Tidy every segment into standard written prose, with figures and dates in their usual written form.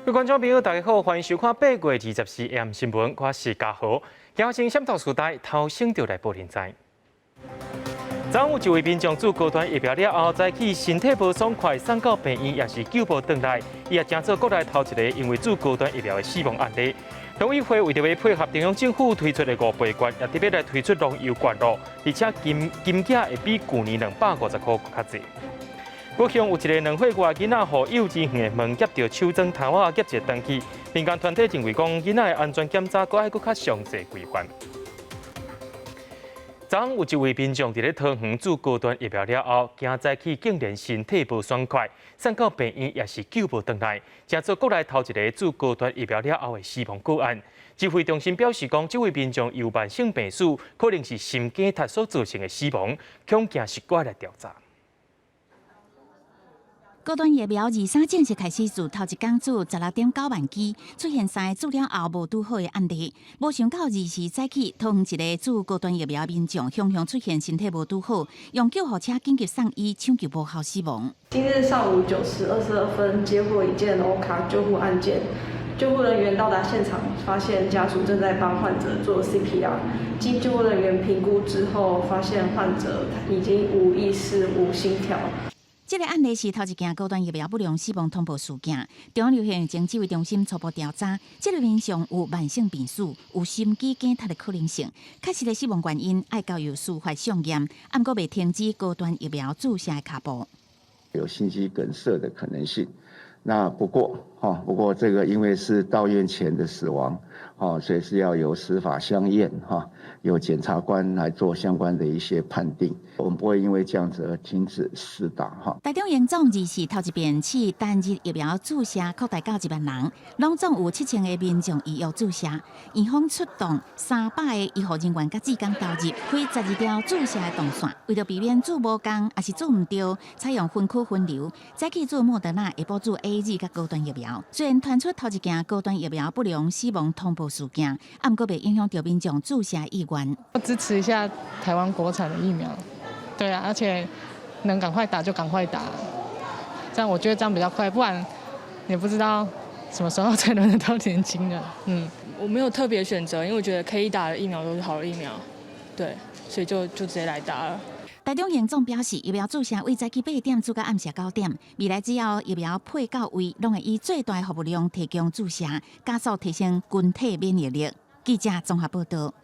各位觀眾朋友，大家好，歡迎收看8月24 AM 新聞，我是嘉豪。今先閃到時代，頭先就來報恁知。昨有一位民眾注高端疫苗了後，早起身體無爽快，送到病院也是救無轉來，伊也成做國內頭一个因為注高端疫苗的死亡案例。農委會為著欲配合中央政府推出的五倍券，也特別來推出農遊券囉，而且金金額會比舊年250塊閣較濟。高雄有一个2歲外囡仔，予幼稚園的門夾著手掌頭仔夾一個斷去，民間團體認為講囡仔的安全檢查閣愛閣較詳細規範。昨昏有一位民眾佇咧桃園注高端疫苗了後，今早起竟然身體無爽快，送到病院也是救無轉來，成做國內頭一个注高端疫苗了後的死亡個案。指揮中心表示講，這位民眾有慢性病史，可能是心肌梗塞所造成的死亡，恐驚是閣來調查。高端疫苗23正式開始自頭一工注16.9萬劑，出現三个注了後無拄好的案例。無想到24早起，桃園一个注高端疫苗民眾，雄雄出現身體無拄好，用救護車緊急送醫搶救無效死亡。今日上午9時22分，接獲一件歐卡救護案件，救護人員到達現場，發現家屬正在幫患者做 CPR。經救護人員評估之後，發現患者已經無意識、無心跳。這个案例是頭一件高端疫苗不良死亡通報事件。中央流行疫情指揮中心初步調查，這个民眾有慢性病史，有心肌梗塞的可能性。確實的死亡原因愛交由司法相驗，毋過未停止高端疫苗注射的跤步。有心肌梗塞的可能性。那不過，哈，不過這個因為是到院前的死亡，所以是要由司法相驗，哈，由檢察官來做相關的一些判定。我們不會因為這樣子而停止施打，哈。台中榮總24頭一遍試單日疫苗注射擴大到1萬人，攏總有7000个民眾預約注射。院方出動300个醫護人員佮志工投入，開12條注射的動線，為著避免注無仝，抑是注毋著，採用分區分流。早起注莫德納，下晡注 AZ 佮高端疫苗。雖然傳出頭一件高端疫苗不良死亡通報事件，毋過袂影響著民眾注射意願。支持一下台灣國產的疫苗，對啊，而且能趕快打就趕快打，這樣我覺得這樣比較快，不然你不知道什麼時候才輪得到年輕人。我沒有特別選擇，因為我覺得可以打的疫苗都是好的疫苗，對，所以就直接來打了。台中榮總表示，疫苗注射為早起8點注到暗時9點，未來只要疫苗配到位，攏會以最大的服務量提供注射，加速提升群體免疫力。記者綜合報道。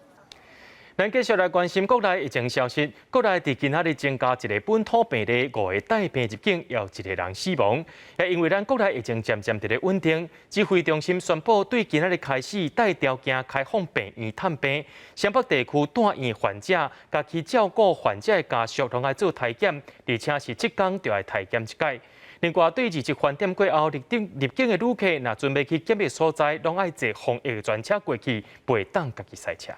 咱繼續來關心國內疫情消息。國內佇今仔日增加一个本土病例，五个帶病入境，有一个人死亡。也因為咱國內疫情漸漸佇咧穩定，指揮中心宣布對今仔日開始帶條件開放病院探病，雙北地區住院患者，佮去照顧患者的家屬，攏愛做篩檢，而且是7工就愛篩檢一擺。另外，對二一翻點過後入境的旅客，若準備去檢疫所在，攏愛坐防疫專車過去，袂當家己駛車。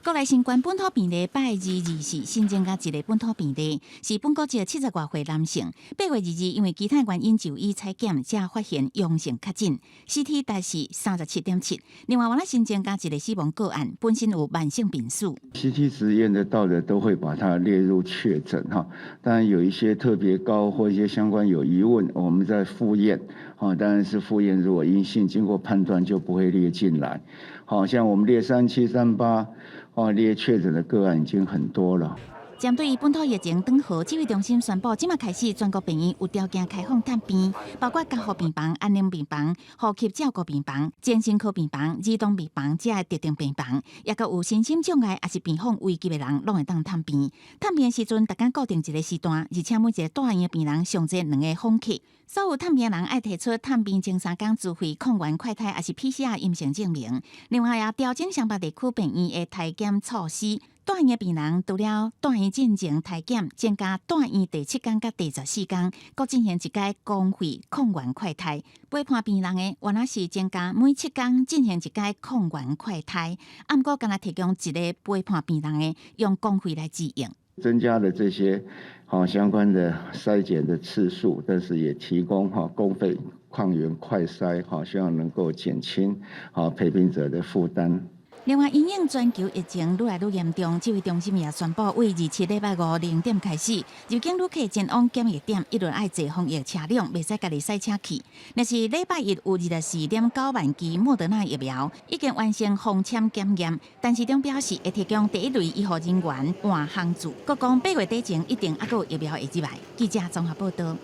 國內新冠本土病例拜二24新增加一个本土病例，是本國籍70外歲男性。8月22因為其他原因就醫採檢，才發現陽性確診，CT 值是37.7。另外，我新增加一个死亡個案，本身有慢性病史。 CT 值驗得到的都會把它列入確診哈，當然有一些特別高或一些相關有疑問，我們再複驗，哈，當然是複驗如果陰性，經過判斷就不會列進來。好像我們列37、38。哦，列確診的個案已經很多了。針對本土疫情轉好，指揮中心宣布，這馬開始全國病院有條件開放探病，包括加護病房、安寧病房、呼吸照顧病房、精神科病房、兒童病房這个特定病房，抑閣有身心障礙抑是病況危急的人，攏會當探病。探病的時陣，逐工固定一个時段，而且每一个住院的病人上濟兩个訪客。所有探病人愛提出探病前3工自費抗原快篩，抑是 PCR 陰性證明。另外，也調整雙北地區病院的篩檢措施。住院的病人除了住院進前篩檢，增加住院第七工佮第14工，閣進行一擺公費抗原快篩。陪伴病人的，原來是增加每7工進行一擺抗原快篩。毋過，干焦提供一个陪伴病人的，用公費來支應。增加了這些好相關的篩檢的次數，但是也提供哈公費抗原快篩，哈，希望能夠減輕好陪病者的負擔。另外，因應全球疫情愈來愈嚴重，指揮中心也宣布，對27禮拜五0點開始，入境旅客前往檢疫點，一律愛坐防疫車輛，袂使家己駛車去。若是禮拜一有24.9萬劑莫德納疫苗，已經完成封簽檢驗，陳時中表示會提供第一類醫護人員換航注，閣講8月底前一定猶閣有疫苗會入來。記者綜合報道。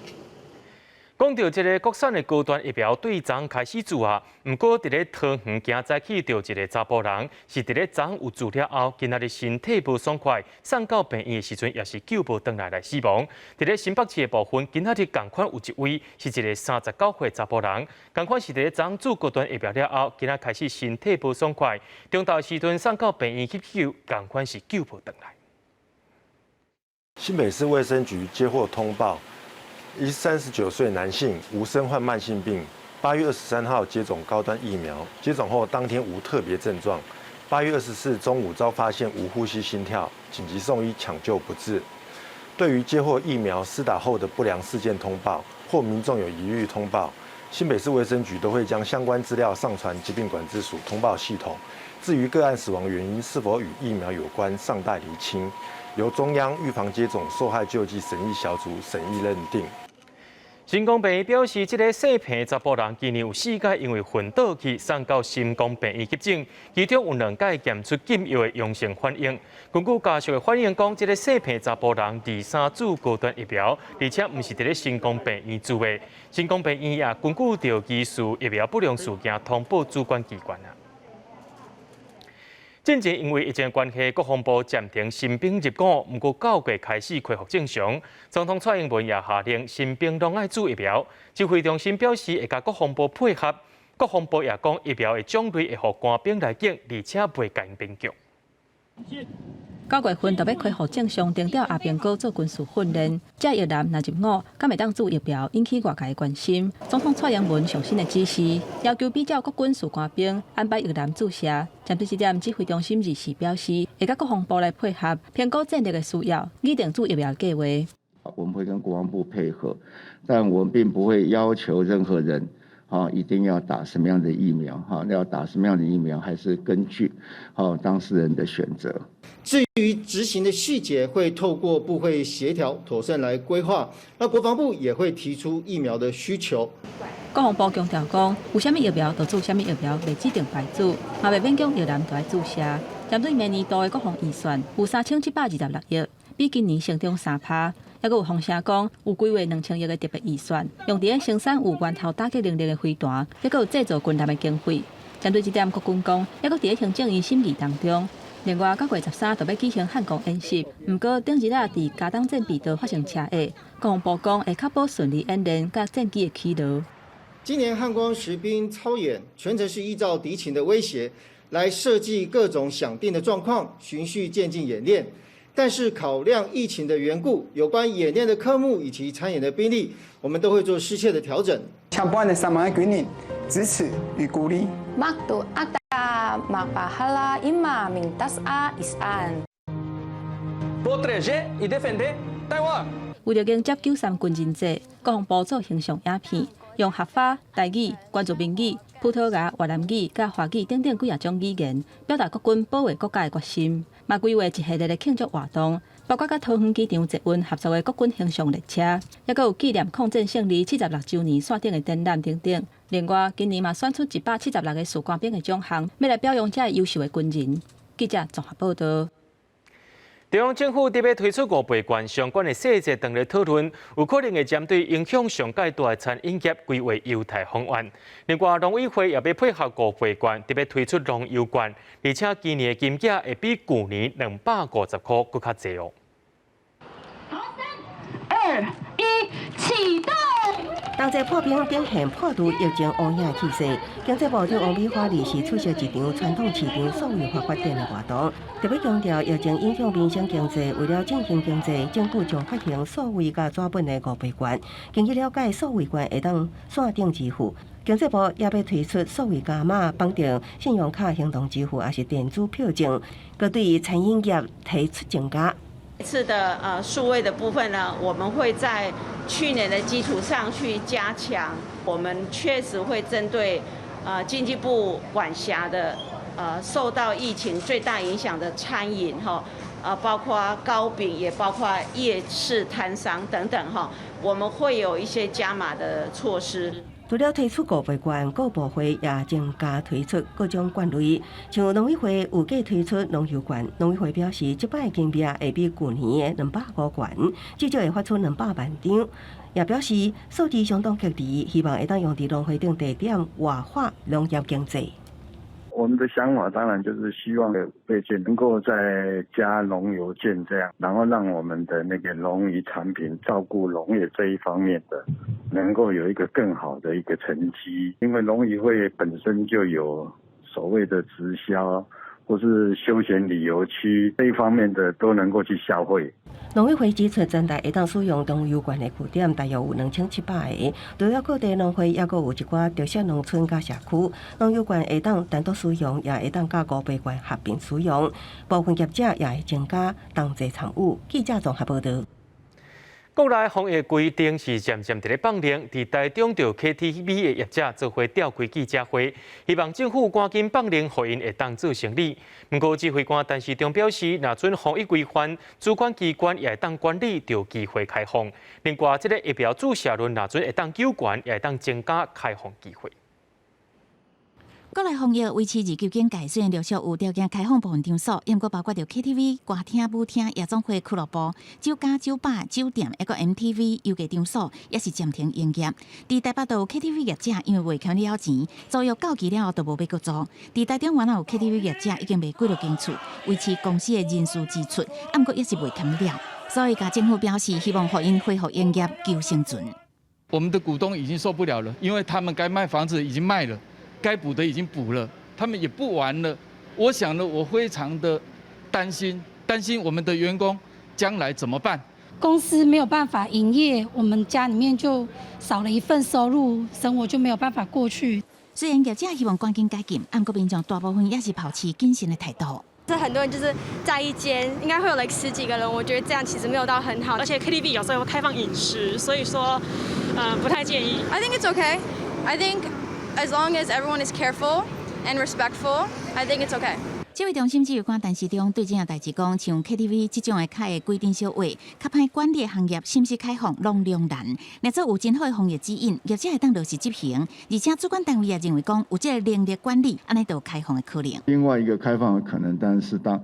講到這个國產的高端疫苗對昨開始注啊，毋過佇咧桃園今早起著一个查埔人，是佇咧昨有注了後，今仔日身體無爽快，送到病院的時陣也是救無轉來來死亡。佇咧新北市的部分，今仔日仝款有一位是一个39歲查埔人，仝款是佇咧昨注高端疫苗了後，今仔開始身體無爽快，中晝時陣送到病院去救，仝款是救無轉來。新北市衛生局接獲通報。一39歲男性，無身患慢性病。8月23號接種高端疫苗，接種後當天無特別症狀。8月24中午遭發現無呼吸心跳，緊急送醫搶救不治。對於接獲疫苗施打後的不良事件通報或民眾有疑慮通報，新北市衛生局都會將相關資料上傳疾病管制署通報系統。至於個案死亡原因是否與疫苗有關，尚待釐清，由中央預防接種受害救濟審議小組審議認定。新光病院表示，這个細坪查埔人今年有四擺因為昏倒去送到新光病院急診，其中有兩擺檢出禁藥的陽性反應。根據家屬的反映講，這个細坪查埔人二三注高端疫苗，而且毋是佇咧新光病院注的。新光病院也根據著疑似疫苗不良事件通報主管機關啊。進前因為疫情關係，國防部暫停新兵入伍，毋過9月開始恢復正常。總統蔡英文也下令新兵攏愛注疫苗。指揮中心表示會佮國防部配合，國防部也講疫苗的種類會予官兵來揀，而且袂共勉強。 9月份就欲恢復正常，徵調阿兵哥做軍事訓練，這役男若入伍，敢會當注疫苗，引起外界關心。總統蔡英文上新的指示，要求比照各軍事官兵安排役男注射。針對這點，指揮中心日時表示，會佮國防部來配合，評估戰力的需要，擬定注疫苗計劃。我們會跟國防部配合，但我們並不會要求任何人，一定要打什麼樣的疫苗，要打什麼樣的疫苗，還是根據當事人的選擇。至於執行的細節，會透過部會協調，妥善來規劃。那國防部也會提出疫苗的需求。國防部強調講，有啥物疫苗就注啥物疫苗，袂指定牌子，嘛袂勉強役男著愛注射。針對明年度的國防預算有3726億，比今年成長3趴。猶閣有風聲講，有規劃2000億的特別預算，用佇咧生產有源頭打擊能力的飛彈，猶閣有製造軍艦的經費。針對這點，國軍講，猶閣佇咧行政院審議當中。另外，9月13就欲舉行漢光演習，毋過頂日仔佇佳冬戰備道發生車禍，國防部講會確保順利演練佮戰機的起落。今年漢光實兵操演全程是依照敵情的威脅來設計各種想定的狀況，循序漸進演練。但是考量疫情的緣故，有關演練的科目以及參演的兵力，我們都會做適切的調整。強撥的3萬個軍人支持與鼓勵。 Maktu ata mapahala ima mintas a isan。 Proteger e defender Taiwan。為著迎接93軍人節，國防部做形象影片，用客話、台語、原住民語、葡萄牙、越南語、佮華語等等幾仔種語言，表達國軍保衛國家的決心。嘛規劃一系列的慶祝活動，包括佮桃園機場捷運合作的國軍形象列車，猶閣有紀念抗戰勝利76週年線頂的展覽等等。另外，今年嘛選出176個士官兵的獎項，欲來表揚這優秀的軍人。記者綜合報道。中央政府特別推出五倍券相關的細節，當咧討論，有可能會針對影響上蓋大的餐飲業規劃優待方案。另外，農委會也欲配合五倍券，特別推出農遊券，而且今年的金額會比舊年250塊閣較濟哦。好，三、二、一，啟動！同齊破冰展現破除疫情烏影氣勢。經濟部長王美花臨時出席一場傳統市場數位化發展的活動，特別強調疫情影響民生經濟，為了振興經濟，政府將發行數位佮紙本的五倍券。根據了解，數位券會當線頂支付。經濟部也欲推出數位加碼綁定信用卡行動支付，抑是電子票證，閣對餐飲業提出增加。這次的數位的部分呢，我們會在去年的基礎上去加強。我們確實會針對經濟部管轄的受到疫情最大影響的餐飲哈，包括糕餅，也包括夜市攤商等等哈，我們會有一些加碼的措施。除了推出五倍券，各部會也增加推出各種券類。像農委會有計推出農遊券，農委會表示，這擺金額會比舊年的205元，至少會發出200萬張。也表示數字相當吉利，希望會當用佇農會等地點活化農業經濟。我們的想法當然就是希望五倍券能夠再加農遊券這樣，然後讓我們的那個農漁產品照顧農業這一方面的，能夠有一個更好的一個成績。因為農漁會本身就有所謂的直銷或是休閒旅遊區這一方面的都能夠去消費。農委會指出，全台會當使用農遊券的據點大約有2700個，除了各地農會，抑閣有一寡特色農村佮社區。農遊券會當單獨使用，也會當佮五倍券合併使用。部分業者也會增加同齊參與。記者綜合報導。國內防疫規定是漸漸佇咧放寬，佇台中著 KTV 的業者做伙召開記者會，希望政府趕緊放寬，予𪜶會當做生意。毋過指揮官陳時中表示，若遵防疫規範，主管機關也會當管理，著機會開放。另外，這个疫苗注射率若準會當救懸，也會當增加開放機會。國內防疫維持二級警戒，雖然陸續有條件開放部分場所，毋過包括著 KTV、歌廳、舞廳、夜總會、俱樂部、酒家、酒吧、酒店，抑閣 MTV 遊藝場所，也是暫停營業。佇台北著 KTV 業者因為未欠了錢，租約到期了後就無欲閣租。佇台中原來有 KTV 業者已經賣幾落間厝，維持公司的人事支出，毋過也是未欠了，所以共政府表示希望予𪜶恢復營業求生存。我們的股東已經受不了了，因為他們該賣房子已經賣了。該補的已經補了，他們也不玩了。我想呢，我非常的擔心，擔心我們的員工將來怎麼辦？公司沒有辦法營業，我們家裡面就少了一份收入，生活就沒有辦法過去。雖然業者希望趕緊解禁，毋過民眾大部分也是抱持謹慎的態度。這很多人就是在一間，應該會有來十幾個人，我覺得這樣其實沒有到很好。而且 KTV 有時候會開放飲食，所以說，不太建議。 I think it's okay. I think as long as everyone is careful and respectful, I think it's okay. 指揮中心指揮官陳時中對這項代誌講，像 KTV 這種的較會規定小話，較歹管理的行業，是毋是開放攏兩難。若做有真好的防疫指引，業者會當落實執行，而且主管單位也認為講有這個能力管理，按呢就有開放的可能。另外一個開放的可能，當然是當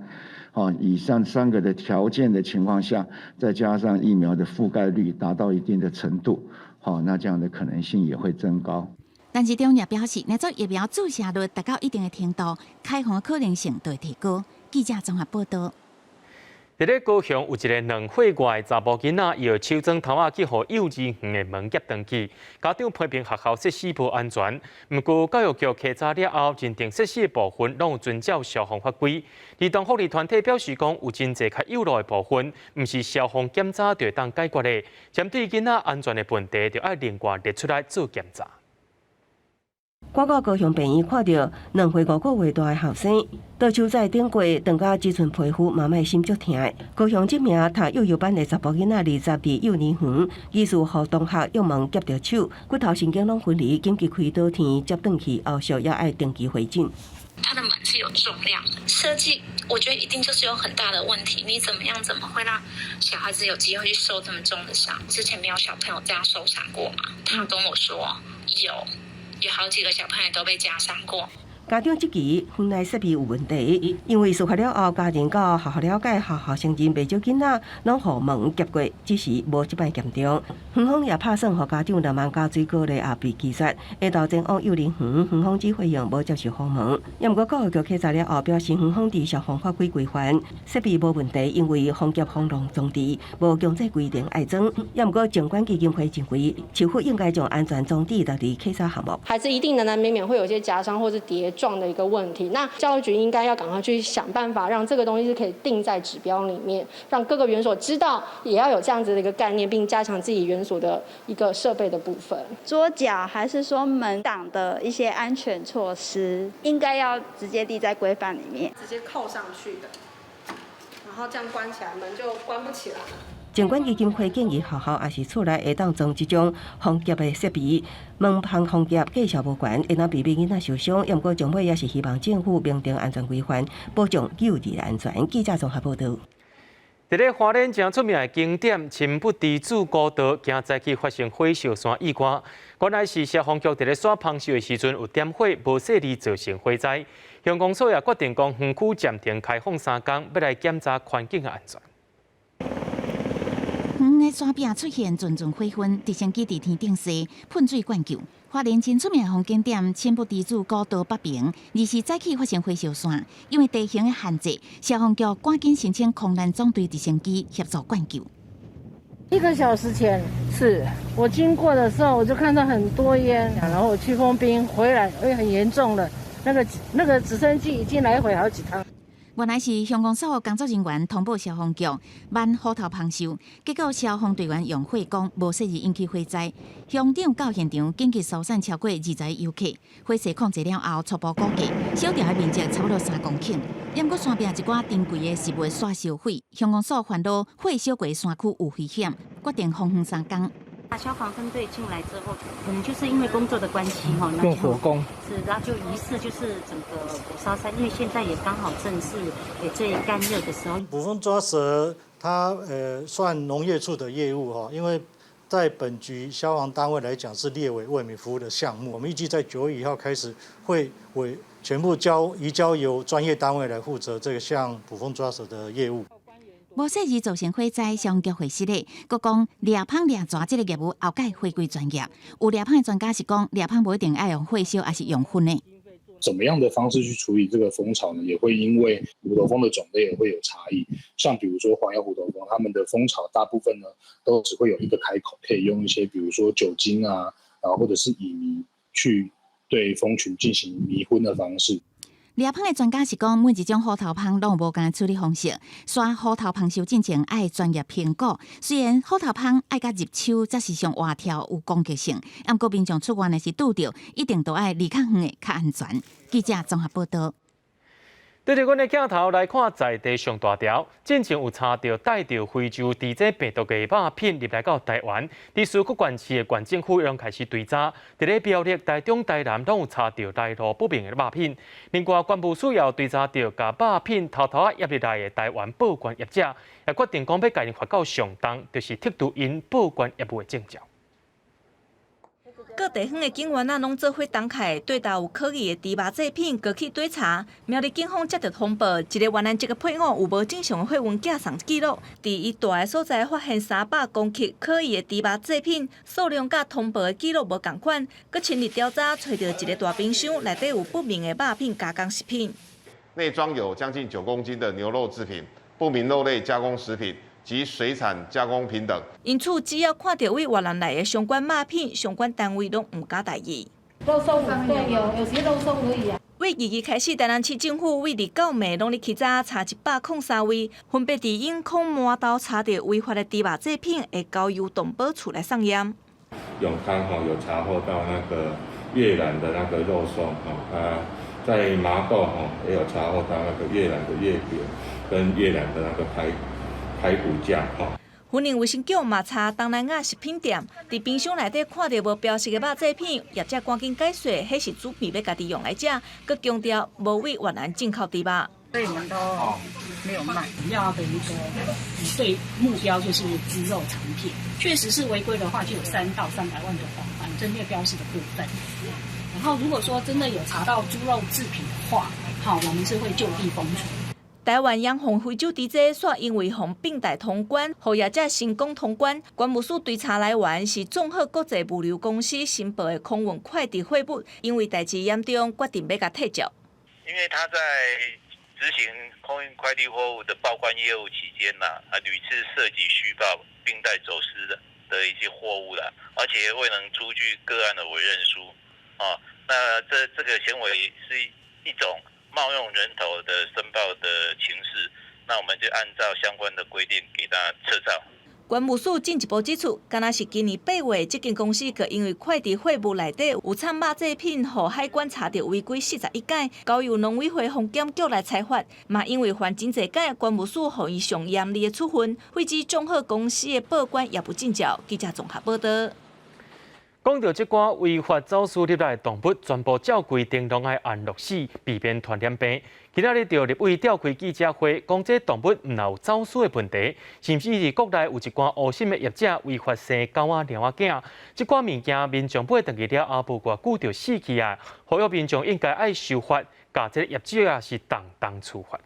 以上三個的條件的情況下，再加上疫苗的覆蓋率達到一定的程度，好，那這樣的可能性也會增高。陳時中也表示，若做疫苗注射率達到一定的程度，開放的可能性就會提高。記者綜合報導。佇咧高雄有一个2歲外的查埔囡仔，伊用手指頭仔去予幼稚園的門夾斷去，家長批評學校設施無安全。毋過教育局稽查了後，認定設施的部分攏有遵照消防法規。兒童福利團體表示講，有真濟較幼路的部分，毋是消防檢查就會當解決的。針對囡仔安全的問題，就愛另外列出來做檢查。我到高雄病院看著2歲5個月大的後生，倒手指頂過斷甲只賰皮膚，媽媽心足疼的。高雄這名讀幼幼班的查埔囡仔，20佇幼兒園，疑似予同學用門夾著手，骨頭神經攏分離，緊急開刀天接轉去，後續猶愛定期回診。他的門是有重量的設計，我覺得一定就是有很大的問題。你怎麼樣，怎麼會讓小孩子有機會去受這麼重的傷？之前沒有小朋友這樣受傷過嗎？他跟我說有。有好幾個小朋友都被夾傷過。家長質疑園內設備有問題，因為事發了後，家人到學校了解，學校承認袂少囡仔攏予門夾過，只是無這擺嚴重。園方也拍算予家長兩萬加水果禮也被拒絕。下晝前往幼兒園，園方只回應無接受訪問。也毋過教育局稽查了後表示，園方佇消防法規規範設備無問題，因為防夾防狼裝置無強制規定愛裝。也毋過政管基金會認為，市府應該將安全裝置納入稽查項目。孩子一定難難免免會有些夾傷或是跌撞的一個問題，那教育局應該要趕快去想辦法，讓這個東西是可以定在指標裡面，讓各個園所知道，也要有這樣子的一個概念，並加強自己園所的一個設備的部分。桌腳還是說門擋的一些安全措施，應該要直接立在規範裡面，直接扣上去的，然後這樣關起來，門就關不起來。儘管基金會建議學校抑是厝內會當裝這種防夾的設備，門蜂防夾價數無懸，會當避免囡仔受傷。毋過，上尾也是希望政府明定安全規範，保障幼兒安全。記者綜合報導。佇咧花蓮誠出名的景點深不知子古道，今早起發生火燒山意外。原來是消防局佇咧徙蜂燒的時陣有點火，無細膩造成火災。鄉公所也決定講，園區暫停開放三工，欲來檢查環境的安全。遠的山壁出現陣陣火雲，直升機佇天頂踅噴水灌救。花蓮真出名的風景點深不知子古道北爿，24早起發生火燒山，因為地形的限制，消防局趕緊申請空難總隊直升機協助灌救。一個小時前，是我經過的時候，我就看到很多煙，然後我去封兵回來，哎，很嚴重了，那個直升機已經來回好幾趟。原來是鄉公所工作人員通報消防局，挽虎頭蜂燒，結果消防隊員用火攻無細膩引起火災。鄉長到現場緊急疏散超過20遊客，火勢控制了後，初步估計燒掉的面積差不多3公頃。毋過山壁一寡珍貴的植物煞燒毀，鄉公所煩惱火燒過山區有危險，決定封園三工。消防分隊進來之後，可能就是因為工作的關係，哈，用火攻是，然後就疑似就是整個火燒山，因為現在也剛好正是最乾熱的時候。捕蜂抓蛇，它算農業處的業務哈，因為在本局消防單位來講是列為為民服務的項目。我們預計在9月1號開始會委全部交移交由專業單位來負責這個項捕蜂抓蛇的業務。無細膩造成火災，消防局回釋咧，閣講獵蜂獵蛇這個業務後蓋回歸專業。有獵蜂的專家是講，獵蜂無一定愛用火燒，抑是用熏的。怎麼樣的方式去處理這個蜂巢呢？也會因為虎頭蜂的種類也會有差異。像比如說黃腰虎頭蜂，它們的蜂巢大部分呢都只會有一個開口，可以用一些比如說酒精啊，然後或者是乙醚去對蜂群進行迷昏的方式。獵蜂的專家是講，每一種虎頭蜂攏有無仝的處理方式。徙虎頭蜂燒進前愛專業評估。雖然虎頭蜂愛共入手才是上活跳有攻擊性，毋過民眾出外若是拄著，一定都愛離較遠的較安全。記者綜合報導。對著阮的鏡頭來看，在地上大條，進前有查著帶著非洲豬隻病毒的肉品入來到台灣，佇蘇國縣市的縣政府攏開始追查，佇咧苗栗、台中、台南攏有查著來路不明的肉品。另外，關務署也有追查著共肉品偷偷仔醃入來的台灣報關業者，也決定講欲共𪜶罰到上重，就是剔除𪜶報關業務的證照。各地方的警員啊，攏做伙同開，對佗有可疑的豬肉製品，過去追查。苗栗警方接著通報，一个越南籍的配偶有無正常的貨運寄送記錄，佇伊蹛的所在發現300公克可疑的豬肉製品，數量佮通報的記錄無仝款，閣深入調查，揣著一个大冰箱內底有不明的肉品加工食品，內裝有將近9公斤的牛肉製品、不明肉類加工食品及水產加工品等。因此，只要看著對越南來的相關肉品，相關單位攏毋敢大意。肉鬆對，有些肉鬆而已啊。對22開始，台南市政府對2到暝攏咧起早查103位，分別佇永康麻豆查著違法的豬肉製品，會交由動保處來送驗。永康吼有查獲到那個越南的那個肉鬆吼，啊，在麻豆吼也有查獲到那個越南的月餅跟越南的那個排骨醬吼。雲林衛生局嘛查東南亞食品店，佇冰箱內底看著無標示的肉製品，業者趕緊解釋，彼是準備欲家己用來食，閣強調無對越南進口豬肉。所以我們都沒有賣，主要的一個比對目標就是豬肉產品，確實是違規的話，就有3到300萬的罰款，針對標示的部分。然後如果說真的有查到豬肉製品的話，好，我們是會就地封存。台灣嚴防非洲豬隻，煞因為予併帶通關，予業者成功通關。關務署追查來源是綜合國際物流公司申報的空運快遞貨物，因為代誌嚴重，決定欲共撤照。因為他在執行空運快遞貨物的報關業務期間呢，啊，屢次涉及虛報並帶走私的一些貨物啦，而且未能出具個案的委任書，啊，那這個行為是一種冒用人頭的申報的情事，那我們就按照相關的規定給他撤照。關務署進一步指出，敢若是今年8月，這間公司閣因為快遞貨物內底有摻肉製品，予海關查著違規41改，交由農委會防檢局來裁罰。嘛因為犯真濟改，關務署予伊上嚴厲的處分，廢止眾和公司的報關業務證照。記者綜合報導。講著這寡違法走私入來的動物，全部照規定攏愛安樂死，避免傳染病。今仔日著立委召開記者會，講這動物毋但有走私的問題，甚至是國內有一寡烏心的業者違法生狗仔、貓仔囝。這寡物件民眾買轉去了後，無偌久就死去啊！呼籲民眾應該愛守法，共這个業者啊是重重處罰。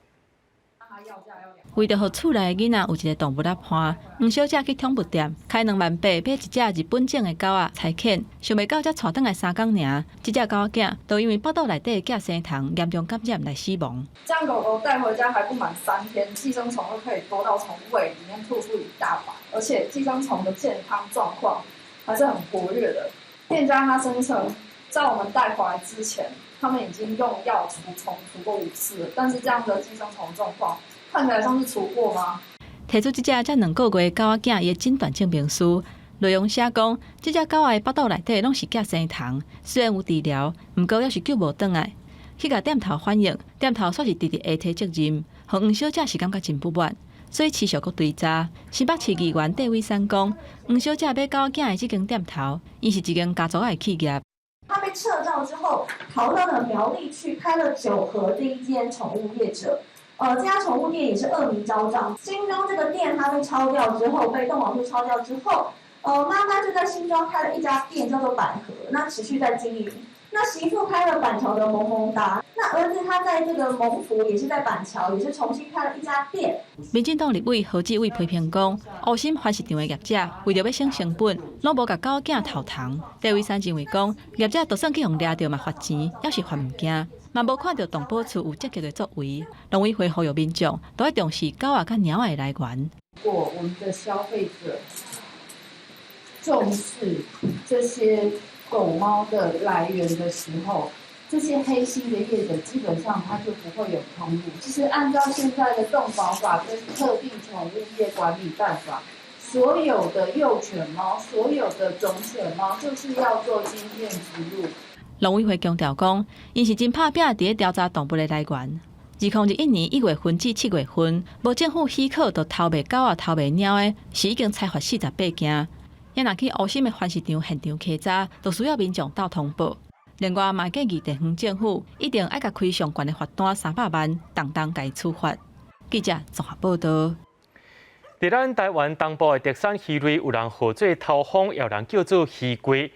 為著予厝內的囡仔有一个動物仔伴，黃小姐去寵物店開2萬8買一隻日本種的狗仔柴犬，想袂到才帶轉來3工爾，這隻狗仔囝就因為腹肚內底的寄生蟲嚴重感染來死亡。這樣狗狗帶回家還不滿3天，寄生蟲都可以多到從胃裡面吐出一大把，而且寄生蟲的健康狀況還是很活躍的。店家他聲稱，在我們帶回來之前，他們已經用藥除蟲除過5次了，但是這樣的寄生蟲狀況看起來像是除過嗎？提出這隻才2個月的狗仔囝，伊的診斷證明書內容寫講，這隻狗仔的腹肚內底攏是寄生蟲，雖然有治療，毋過猶是救無轉來。去共店頭反映，店頭煞是直直下推責任，予黃小姐是感覺真不滿，所以持續閣追查。新北市議員戴偉山講，黃小姐買狗仔囝的這間店頭，伊是一間家族仔的企業。他被撤照之後，逃到了苗栗去，開了九和這一間寵物業者。這家寵物店也是惡名昭彰。新莊這個店，它被抄掉之後，被動保處抄掉之後，媽媽就在新莊開了一家店，叫做百合，那持續在經營。那媳婦開了板橋的萌萌噠，那兒子他在這個萌福也是在板橋，也是重新開了一家店。民進黨立委何志偉批評講，烏心繁殖場的業者為著欲省成本，攏無共狗仔囝頭蟲。戴偉山認為講，業者就算去予掠著嘛罰錢，猶是罰毋驚，嘛無看著動保處有積極的作為。農委會呼籲民眾都愛重視狗仔佮貓仔的來源。如果我們的消費者重視這些狗貓的來源的時候，這些黑心的業者基本上他就不會有通路。其實按照現在的動保法跟特定寵物業管理辦法，所有的幼犬貓、所有的種犬貓，就是要做晶片植入。農委會強調講，𪜶是真拍拚佇咧調查動物的來源。2021年1月份至7月份，無政府許可就偷賣狗仔、偷賣貓的，是已經裁罰48件。也若去烏心的繁殖場現場稽查，就需要民眾鬥通報。另外，嘛建議地方政府一定愛共開上懸的罰單300萬，重重共伊處罰。記者綜合報導。佇咱台灣東部的特產魚類，有人號做頭風，也有人叫做魚龜。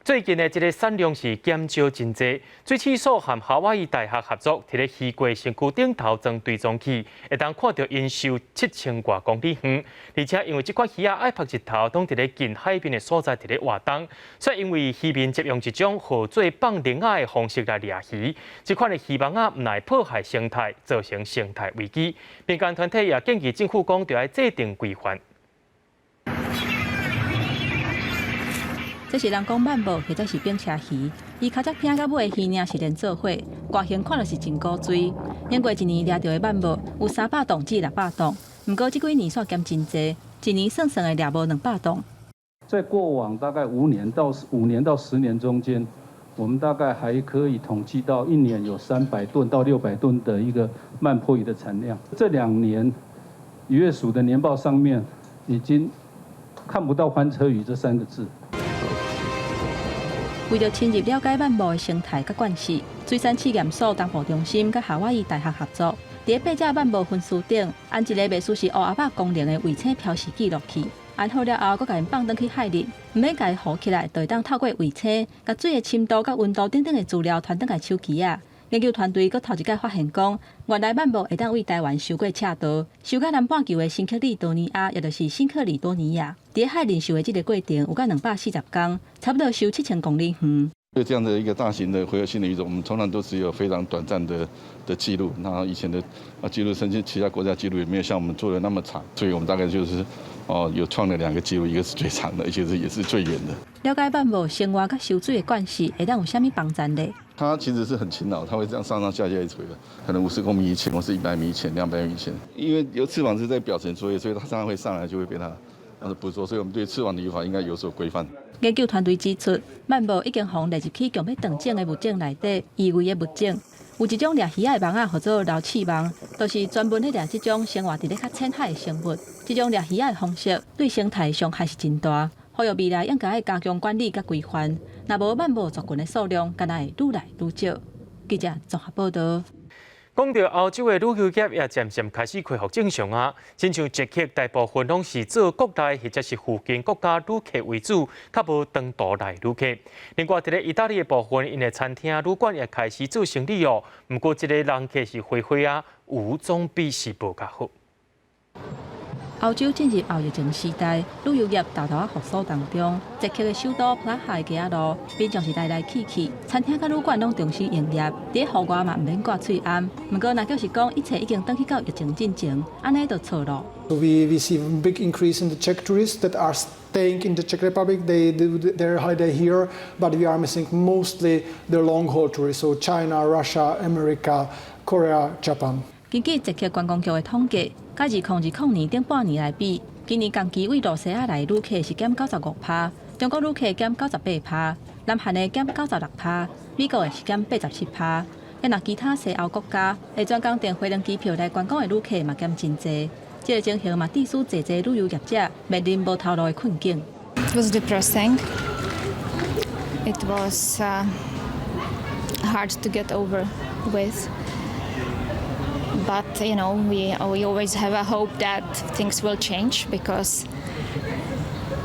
最近的這个產量是減少真濟。水試所和夏威夷大學合作，佇咧魚龜身軀頂頭裝追蹤器，會當看著𪜶游7000外公里遠。而且因為這款魚仔愛曝日頭，攏佇咧近海邊的所在佇咧活動，所以因為漁民採用一種號做放鈴仔的方式來掠魚，這款的漁網仔毋但會破壞生態，造成生態危機。民間團體也建議政府講，著愛制定規範。這是人講鰻帽，或者是兵車魚，伊尻脊骿佮尾的魚領是連做伙，外形看著是真古錐。經過一年掠著的鰻帽有300磅至600磅，毋過這幾年煞減真濟，一年算算會掠無200磅。在過往大概5年到10年中間，我們大概還可以統計到一年有300噸到600噸的一個曼波魚的產量。這2年漁業署的年報上面已經看不到翻車魚這三個字。為著深入了解鰻帽的生態佮慣勢，水產試驗所東部中心佮夏威夷大學合作，佇咧八隻鰻帽分屍頂按一个袂輸是烏鴉仔功能的衛星飄視記錄器，按好了後，閣共𪜶放轉去海裡，毋免共伊浮起來，就會當透過衛星，共水的深度佮溫度等等的資料傳轉來手機仔。研究團隊閣頭一擺發現講，原來鰻帽會當對台灣游過赤道，游到南半球的新克里多尼亞，也就是新克里多尼亞。佇海裡游的這个過程有到240天，差不多游7000公里遠。對這樣的一個大型的洄游性的魚種，我們通常都只有非常短暫的記錄。那以前的記錄，甚至其他國家記錄也沒有像我們做的那麼長，所以我們大概就是有創了兩個記錄，一個是最長的，一個是也是最遠的。了解鰻帽生活佮游水的慣勢，會當有啥物幫助咧？它其實是很勤勞，它會這樣上上下下一直的，可能50公米以前，或是100米以前、200米以前。因為有翅膀是在表層作業，所以它常常會上來，就會被它樣的捕捉，所以我們對刺網的漁法應該有所規範。研究團隊指出，曼貘已經予列入去強欲斷種的物種內底，易危的物種。有一種掠魚仔的網仔，號做撈刺網，就是專門咧掠這種生活佇咧較淺海的生物。這種掠魚仔的方式對生態傷害是真大，呼籲未來應該愛加強管理佮規範。若無曼貘族群的數量，敢若會愈來愈少。記者綜合報導。講到歐洲的旅遊業也漸漸開始恢復正常啊，親像捷克大部分攏是做國內或者是附近國家旅客為主，較無長途來旅客。另外，佇咧意大利的部分，𪜶的餐廳、旅館也開始做生意哦。毋過，這個人客是花花啊，有總比是無較好。歐洲進入後疫情時代，旅遊業沓沓仔復甦當中。捷克的首都普拉哈的街仔路，民眾是來來去去，餐廳佮旅館攏重新營業。佇戶外嘛毋免掛喙罨。毋過，若叫是講一切已經轉去到疫情進前，按呢就錯囉。 We see a big increase in the Czech tourists that are staying in the Czech Republic. They do their holiday here, but we are missing mostly the long haul tourists, so China, Russia, America, Korea, Japan. 根據捷克觀光局的統計，佮2020年頂半年來比，今年同期對露西亞來的旅客是減95%，中國旅客減98%，南韓的減96%，美國的是減87%。啊，若其他西歐國家會專工訂飛輪機票來觀光的旅客嘛減真濟。這個情形嘛，致使濟濟旅遊業者面臨無頭路的困境。 It was depressing. It was hard to get over with. But we always have a hope that things will change because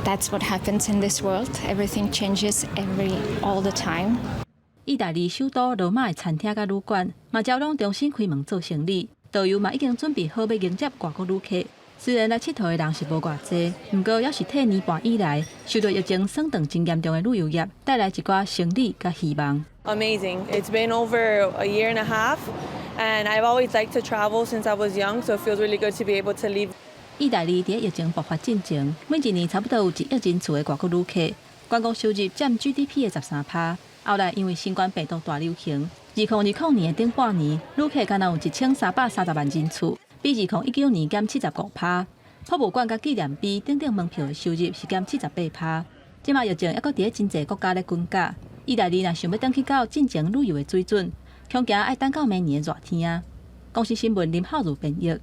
that's what happens in this world. Everything changes all the time. 意大利首都羅馬的餐廳佮旅館嘛，才攏重新開門做生意，導遊嘛已經準備好欲迎接外國旅客。雖然來𨑨迌的人是無偌濟，毋過猶是替年半以來受著疫情損斷真嚴重的旅遊業帶來一寡生理佮希望。 Amazing! It's been over a year and a half, and I've always liked to travel since I was young, so it feels really good to be able to leave. 意大利佇疫情爆發進前，每一年差不多有一億人次的外國旅客，觀光收入佔 GDP 的13%。後來因為新冠病毒大流行，2020年的頂半年，旅客干焦有1330萬人次，比2019年減75%。博物館佮紀念碑等等門票的收入是減78%。這馬疫情猶閣佇咧真濟國家咧滾絞，意大利若想欲轉去到進前旅遊的水準，恐驚愛等到明年的熱天啊！公視新聞林浩如編譯。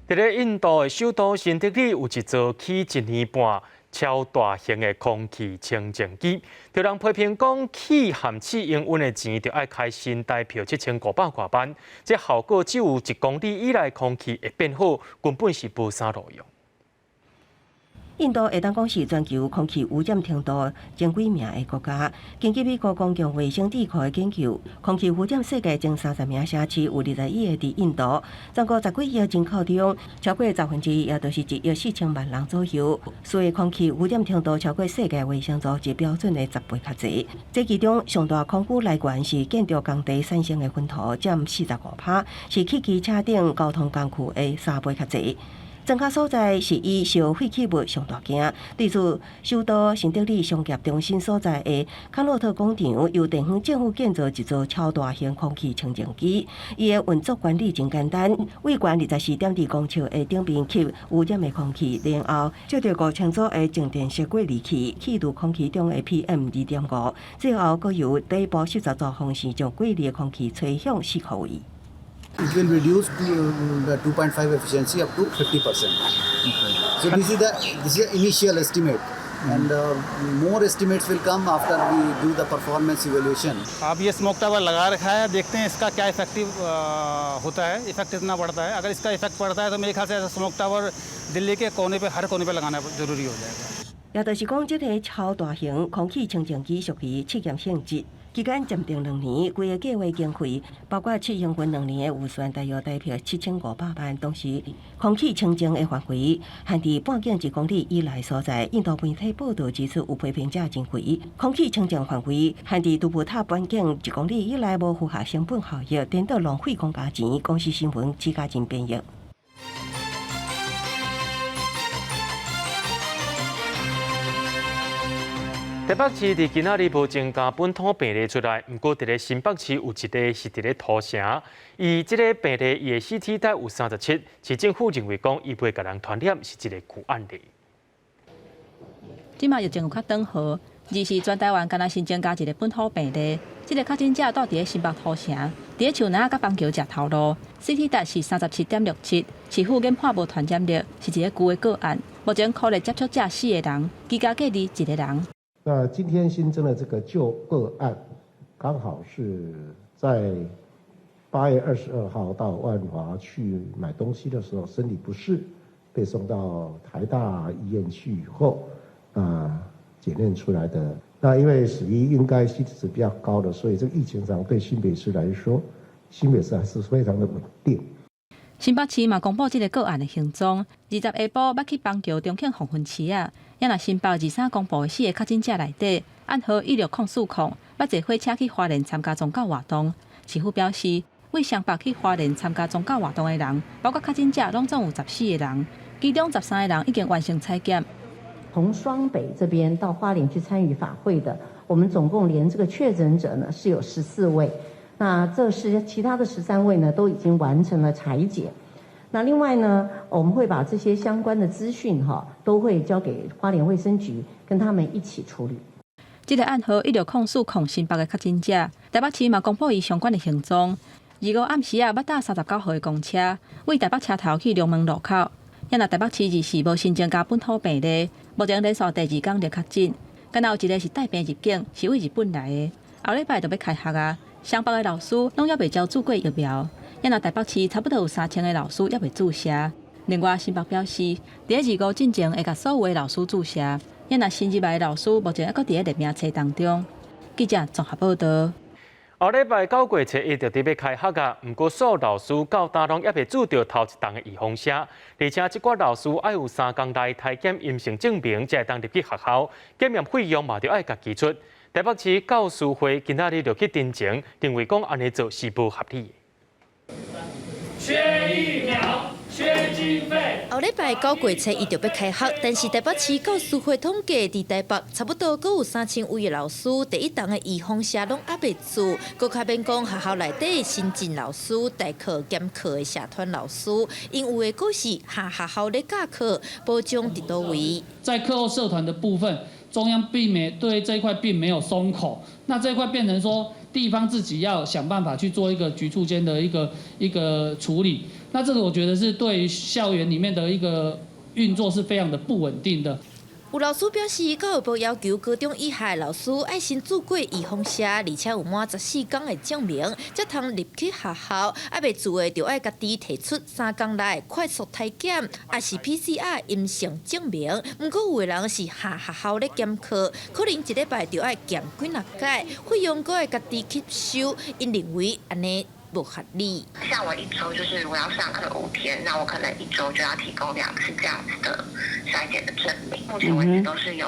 佇咧印度的首都新德里有一座起一年半超大型的空氣清淨機，有人批評講，起含試營運的錢，就愛開新台票7500外萬，這效果只有一公里以內空氣會變好，根本是無啥路用。印度會當講是全球空氣污染程度前幾名的國家。根據美國公共衛生智庫的研究，空氣污染世界前30名城市有21個佇印度，全國十幾億人口中，超過1/10，也就是1億4千萬人左右，所以空氣污染程度超過世界衛生組織標準的10倍較濟。這其中上大空污來源是建築工地產生的塵土，佔45%，是汽機車等交通工具的3倍較濟。增加所在是以燒廢棄物上大件，對此首都新德里商業中心所在的康諾特廣場，由地方政府建造一座超大型空氣清淨機。伊的運作原理真簡單，位懸24.2公尺的頂面吸污染的空氣，然後借著5000組的靜電式過濾器去除空氣中的 PM 2.5，最後閣由底部40組風扇將過濾的空氣吹向四箍圍。 It will reduce to the 2.5 efficiency up to 50%. So this is the initial estimate, and more estimates will come after we do the performance evaluation. अब ये smoke tower लगा रखा है, देखते हैं इसका क्या इफेक्टिव होता है, इफेक्ट कितना बढ़ता है। अगर इसका इफेक्ट बढ़ता है तो मेरे ख्याल से ऐसा स्मोक टावर दिल्ली के कोने पे, हर कोने पे लगाना जरूरी हो जाएगा。也就是講，這個超大型空氣清淨機屬於試驗性質。期間暫定2年，規個計畫經費包括試營運2年的預算，大約台票7500萬。同時，空氣清淨的範圍限佇半徑1公里以內所在。印度媒體報道指出，有批評者認為，空氣清淨範圍限佇盧布塔半徑1公里以內，無符合成本效益，顛倒浪費公家錢。公視新聞朱家仁編譯。台北市佇今仔日無增加本土病例出來，毋過佇咧新北市有一例是佇咧土城，伊這个病例伊的 CT 值有37，市政府認為講伊袂共人傳染，是一个舊案例。這馬疫情有較轉好，二是全台灣敢若新增加一个本土病例，這个確診者住佇咧新北土城，佇咧樹林仔佮板橋食頭路，CT 值是37.67，市府研判無傳染力，是一个舊的個案。目前可能接觸者四个人，居家隔離一个人。那今天新增的這個舊個案，剛好是在8月22號到萬華去買東西的時候，身體不適，被送到台大醫院去以後，啊，檢驗出來的。那因為屬於應該 CT 值比較高的，所以這個疫情上對新北市來說，新北市還是非常的穩定。新北市嘛公布這个個案的行蹤，20下晡捌去板橋中慶黃昏市啊，也若新北23公布的四个確診者內底，案號16040，捌坐火車去花蓮參加宗教活動。市府表示，為雙北去花蓮參加宗教活動的人，包括確診者，攏總有14個人，其中13個人已經完成採檢。從雙北這邊到花蓮去參與法會的，我們總共連這個確診者呢是有14位。那這是其他的13位呢，都已經完成了採檢。那另外呢，我們會把這些相關的資訊哈，都會交給花蓮衛生局，跟他們一起處理。這个案號16040新北的確診者，台北市嘛公布伊相關的行蹤。25暗時啊，捌搭39號的公車，為台北車頭去龍門路口。也若台北市24無新增加本土病例，目前連續第二工就確診，敢若有一个是帶病入境，是為日本來的。後禮拜就欲開學啊，雙北的老師攏猶未交注過疫苗，也若台北市差不多有3000个老師猶未注射。另外，新北表示，佇咧25進前會共所有的老師注射，也若新入來的老師目前猶閣佇咧列名冊當中。記者綜合報道。後禮拜九月初一就佇欲開學啊，毋過所有老師到今攏猶未注著頭一針的預防射，而且這寡老師愛有3工內體檢陰性證明，才會當入去學校，檢驗費用嘛著愛家己出。台北市教師會今仔日就去陳情，認為講按呢做是無合理。缺疫苗，缺經費。後禮拜九月初一就欲開學，但是台北市教師會統計，佇台北差不多閣有3000位的老師，第一針的預防射攏猶未注，閣較免講學校內底新進老師、代課兼課的社團老師，𪜶有的閣是下學校咧教課，保障佇佗位。在課後社團的部分，中央並沒對這一塊並沒有鬆口，那這一塊變成說地方自己要想辦法去做一個局處間的一個處理，那這個我覺得是對於校園裡面的一個運作是非常的不穩定的。有老師表示，教育部要求高中以下的老師愛先注過預防射，而且有滿14工的證明，才通入去學校。猶未注的，就愛家己提出3工內快速體檢，抑是 PCR 陰性證明。毋過有的人是下學校咧兼課，可能一禮拜就愛檢幾若擺，費用閣愛家己吸收。𪜶認為按呢無合理。像我一周就是我要上課5天，那我可能一周就要提供2次這樣子的篩檢的證明。目前為止都是由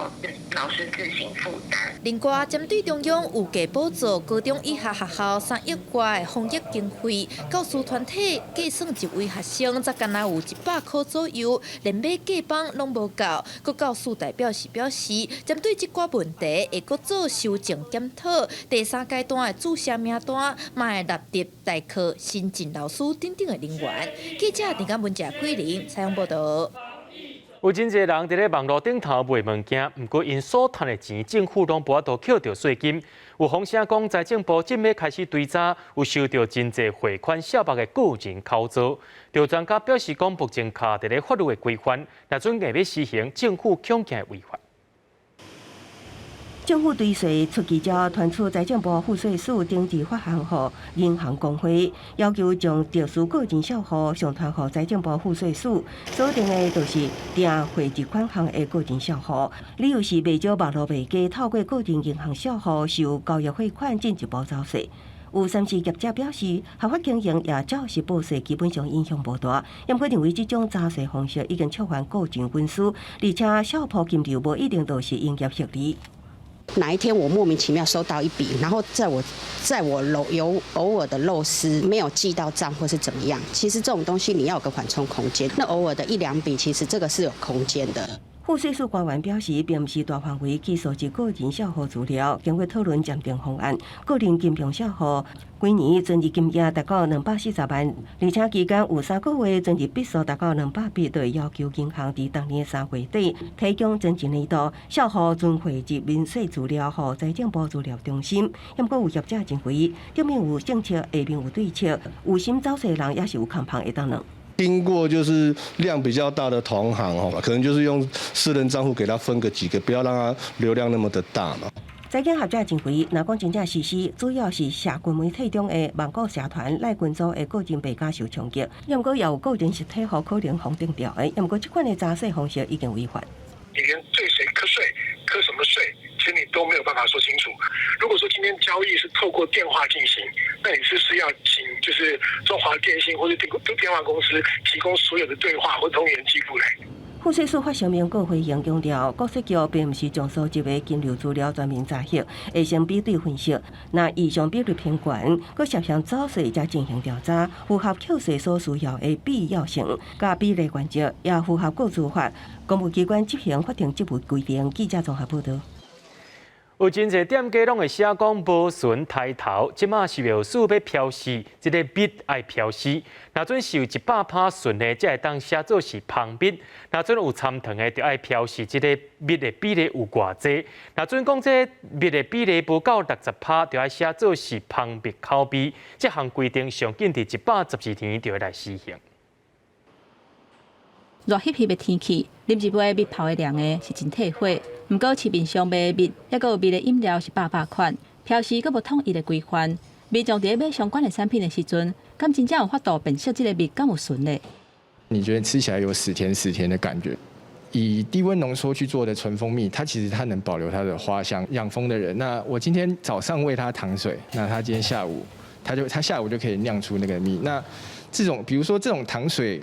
老師自行負擔。另外，針對中央預計補助高中以下學校3億外的防疫經費，教師團體計算一位學生才敢若有100箍左右，連買過枋攏無夠。閣教師代表是表示，針對這寡問題會閣做修正檢討。第三階段的注射名單嘛會納入代課新進老師等等的人員。記者陳嘉文、謝桂玲採訪報道。有真濟人佇咧網路頂頭賣物件，毋過𪜶所趁的錢，政府攏無法度扣著稅金。有風聲講，財政部這擺開始追查，有收著真濟匯款小目的個人口座。有專家表示講，目前卡佇咧法律的規範，若準硬欲施行，政府恐驚會違法。政府追稅出記者傳出財政部賦稅署頂日發函予銀行公會，要求將特殊個人帳戶上傳予財政部賦稅署，鎖定的就是訂匯入款項的個人帳戶，理由是袂少網路賣家透過個人銀行帳戶收交易匯款進一步走稅。有三是業者表示，合法經營也照實報稅，基本上影響無大。毋過認為這種查稅方式已經觸犯個人隱私，而且小鋪金流無一定都是營業獲利。哪一天我莫名其妙收到一筆，然後在我漏有偶爾的漏失，沒有記到賬或是怎麼樣，其實這種東西你要有個緩衝空間。那偶爾的一兩筆，其實這個是有空間的。賦稅署官員表示，並毋是大範圍去收集個人帳戶資料，經過討論暫定方案，個人金融帳戶幾年存入金額達到240萬，而且期間有3個月存入筆數達到200筆，就會要求銀行佇當年3月底提供存入年度帳戶存匯及免稅資料予財政部資料中心。毋過有業者認為，頂面有政策，下面有對策，有心走稅人也是有空縫會當兩。經過就是量比較大的同行哦，可能就是用私人賬戶給他分個幾個，不要讓他流量那麼的大嘛。財經學者認為，若講真正實施，主要是社群媒體中的網購社團、賴群組的個人敗家受衝擊，毋過也有個人實體戶可能封頂掉的，毋過這款的查稅方式已經違法。你連對誰課稅、課什麼稅，其實你都沒有辦法說清楚。如果說今天交易是透過電話進行，那你是不是要請就是中華電信或者電話公司提供所有的對話或通聯記錄來？賦稅署發聲明閣回應強調，國稅局並毋是將收集的金流資料全面查核，會先比對分析，若異常比率偏懸，閣涉嫌走稅才進行調查，符合扣稅所需要的必要性，佮比例原則，也符合個資法。公務機關執行法定職務規定。記者綜合報導。有真濟店家攏會寫講無醇抬頭，這馬食藥署欲標示，這个蜜愛標示。若準是有100%純的，才會當寫做是蜂蜜；若準有摻糖的，就愛標示這个蜜的比例有偌濟。若準講這蜜的比例無夠60%，就愛寫做是蜂蜜口味。這項規定上緊佇112年就會來施行。熱翕翕的天氣，啉一杯蜜泡的涼的是真退火。毋過市面上賣蜜，抑閣有蜜的飲料是百百款，標示閣無統一的規範。民眾佇咧買相關的產品的時陣，敢真正有法度辨識這个蜜敢有純的？你覺得吃起來有死甜死甜的感覺？以低溫濃縮去做的純蜂蜜，它其實它能保留它的花香。養蜂的人，那我今天早上餵它糖水，那他今天下午，他下午就可以釀出那個蜜。那這種，比如說這種糖水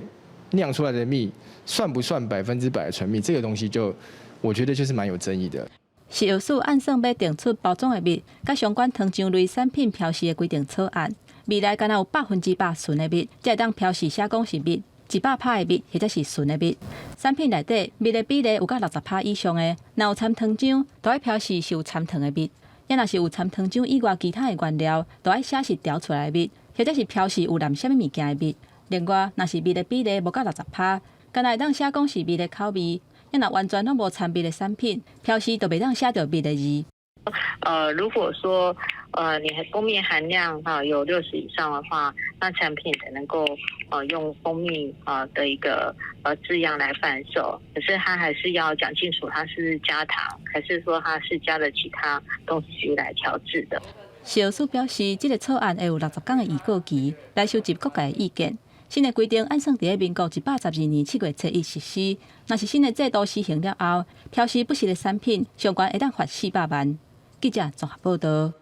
釀出來的蜜，算不算100%的純蜜？這個東西就，我覺得就是蠻有爭議的。食藥署按算欲定出包裝的蜜，佮相關糖漿類產品標示的規定草案。未來敢若有100%純的蜜，才會當標示寫講是蜜；100%的蜜或者是純的蜜。產品內底蜜的比例有到60%以上的，若有摻糖漿，就愛標示是有摻糖的蜜；也若是有摻糖漿以外其他的原料，就愛寫是調出來的蜜，或者是標示有摻啥物物件的蜜。另外，若是蜜的比例無夠60%，敢若會當寫講是蜜的口味。也若完全攏無摻蜜的產品，標示就袂當寫著蜜的字。如果說你蜂蜜含量哈有60以上的話，那產品才能夠用蜂蜜啊的一個字樣來販售。可是它還是要講清楚，它是加糖，還是說它是加了其他東西來調製的。食藥署表示，這个草案會有60天的預告期，來收集各界的意見。新的規定按算佇咧民國112年7月初一實施。若是新的制度施行了後，標示不實的產品，上懸會當罰400萬。記者綜合報導。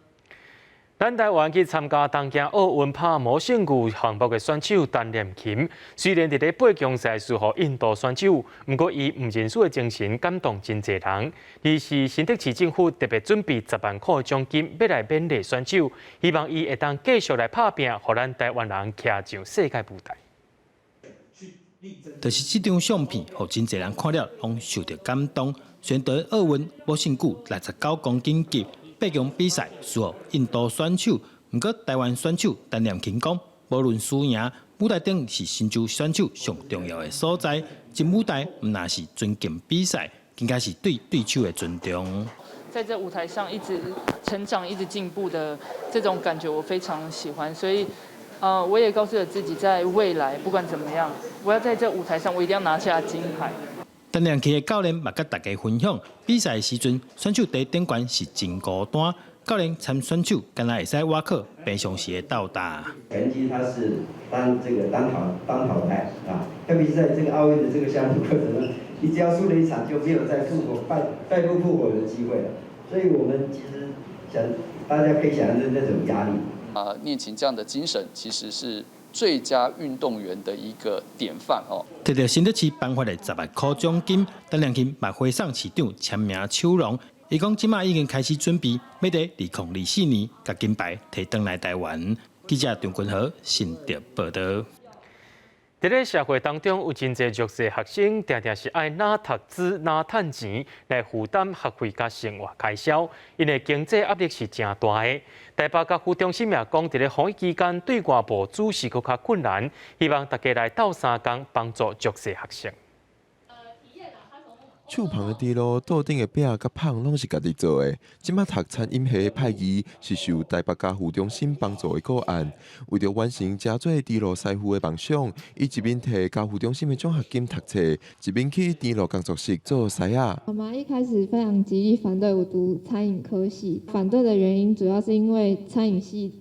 咱台灣去參加東京奧運拍魔勝具項目的選手陳念琴，雖然佇咧八強賽輸予印度選手，毋過伊毋認輸的精神感動真濟人。而是新竹市政府特別準備10萬塊獎金，欲來勉勵選手，希望伊會當繼續來拍拚，予咱台灣人徛上世界舞台。就是這張相片，予真濟人看了攏受著感動。雖然佇奧運魔勝具69公斤級八強比賽輸予印度選手，毋過台灣選手陳念琴講，無論輸贏，舞台頂是成就選手上重要的所在。進舞台毋但是尊敬比賽，更加是對對手的尊重。在這舞台上一直成長、一直進步的這種感覺，我非常喜歡。所以，我也告訴了自己，在未來不管怎麼樣，我要在這舞台上，我一定要拿下金牌。陳念琴的教練嘛，佮大家分享，比賽時陣選手佇頂懸是真孤單，教練攙選手敢若會使倚靠平常時的鬥膽。拳擊它是單這個單淘單淘汰啊，特別是在這個奧運的這個項目過程中，你只要輸了一場就沒有再復活敗敗不復活的機會了。所以我們其實想，大家可以想象的那種壓力。啊，念琴這樣的精神其實是最佳運動員的一個典範哦。摕著新竹市頒發的10萬塊獎金，陳念琴嘛回送市長簽名手廊。伊講這馬已經開始準備，欲佇2024年共金牌提轉來台灣。記者張君豪新竹報導。佇咧社會當中，有真濟弱勢學生，定定是愛哪讀書哪趁錢來負擔學費佮生活開銷，𪜶的經濟壓力是誠大的。台北家扶中心也講，佇咧防疫期間對外募資是閣較困難，希望大家來鬥相共幫助弱勢學生。樹旁的豬路，桌頂的餅佮麭攏是家己做的。這馬讀餐飲系的派儀是受台北家扶中心幫助的個案。為著完成誠濟豬路師傅的夢想，伊一面提家扶中心的獎學金讀冊，一面去甜露工作室做師仔。媽媽一開始非常極力反對我讀餐飲科系，反對的原因主要是因為餐飲系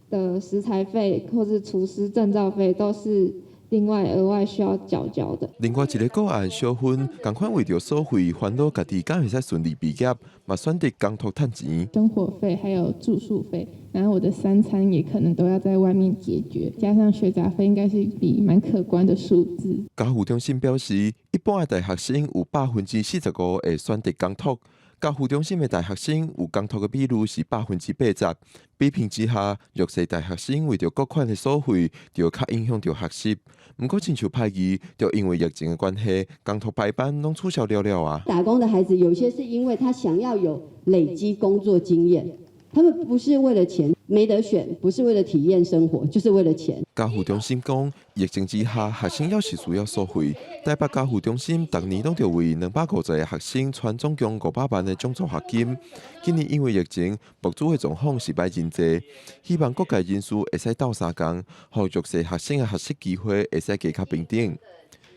的食材費或是廚師證照費都是另外額外需要繳交的。另外一个個案小芬，仝款為著所費煩惱，家己敢會使順利畢業，嘛選擇工讀趁錢。生活費還有住宿費，然後我的三餐也可能都要在外面解決，加上學雜費，應該是一筆蠻可觀的數字。家扶中心表示，一般的大學生有45%會選擇工讀。家扶中心的大學生有工讀的比率是80%。比拼之下，弱勢大學生為著各款的所費，就較影響著學習。毋過，親像派儀，就因為疫情的關係，工讀排班攏取消了了啊。打工的孩子，有些是因為他想要有累積工作經驗，他們不是為了錢，沒得選，不是為了體驗生活，就是為了錢。家扶中心講，疫情之下，學生猶是需要所費。台北家扶中心逐年攏著為250個學生傳總共500萬的獎助學金。今年因為疫情，募資的狀況是歹真濟，希望各界人士會使鬥相共，予弱勢學生的學習機會會使加較平等。